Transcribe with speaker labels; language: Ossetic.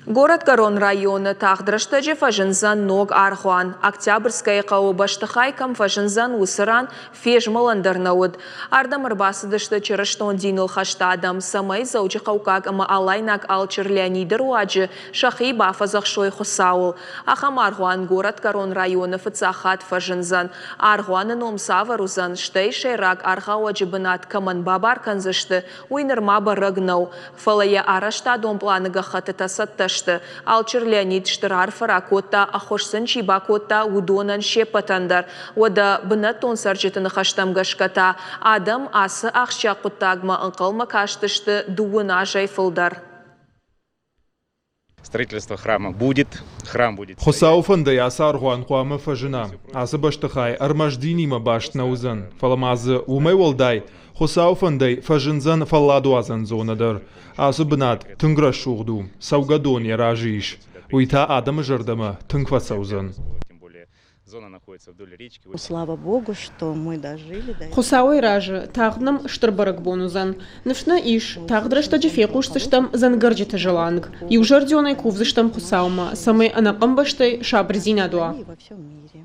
Speaker 1: Горӕтгӕрон районы тагъд рӕстӕджы фӕзындзӕн ног аргъуан. Октябрьскӕйы хъӕуы бӕстыхай кӕм фӕзындзӕн, уыцы ран фезмӕлӕн дӕр нӕ уыд. Ардӕм ӕрбацыдысты чырыстон диныл хӕст адӕм, цӕмӕй дзӕуджыхъӕуккаг ӕмӕ алайнаг алчыр Леониды руаджы сӕхи бафӕдзӕхсой Хуыцауыл. Ахӕм аргъуан Горӕтгӕрон районы фыццаг хатт фӕзындзӕн. Аргъуаны ном цавӕр уыдзӕн, стӕй сӕйраг аргъауӕджы бынат кӕмӕн бабар кӕндзысты, уый нырма бӕрӕг нӕу. Фӕлӕ йӕ арӕзтадон пъланы гӕххӕттытӕ цӕттӕ сты. Алчыр Леонид стыр арфӕ ракодта, ӕххуыс сын чи бакодта, уыдонӕн се ппӕтӕн дӕр. Уӕдӕ бынӕттон цӕрджыты ныхӕстӕм гӕсгӕ та адӕм ацы ахсджиаг хъуыддагмӕ ӕнхъӕлмӕ кастысты дыууын азӕй фылдӕр.
Speaker 2: Строительство храма будет, храм будет.
Speaker 3: Хуыцауы фӕндӕй ацы аргъуан хъуамӕ фӕзына. Ацы бӕстыхай ӕрмӕст динимӕ баст нӕ уыдзӕн, фӕлӕ ма дзы уымӕй уӕлдай Хуыцауы фӕндӕй фӕзындзӕн фӕлладуадзӕн зонӕ дӕр. Ацы бынат тынг рӕсугъд у, цӕугӕдон йӕ разы ис. Уый та адӕмы зӕрдӕмӕ тынг фӕцӕудзӕн.
Speaker 2: Зона находится вдоль речки.
Speaker 4: Слава Богу, что мы дожили до
Speaker 5: Хуыцауӕй разы, тагъд нӕм стыр бӕрӕгбон уыдзӕн. Ныфс нӕ ис, тагъд рӕстӕджы фехъусдзыстӕм дзӕнгӕрджыты зыланг. Иузӕрдионӕй кувдзыстӕм Хуыцаумӕ, цӕмӕй ӕнӕкъӕмбӕстӕй сабырдзинад уа.
Speaker 4: Во всем мире.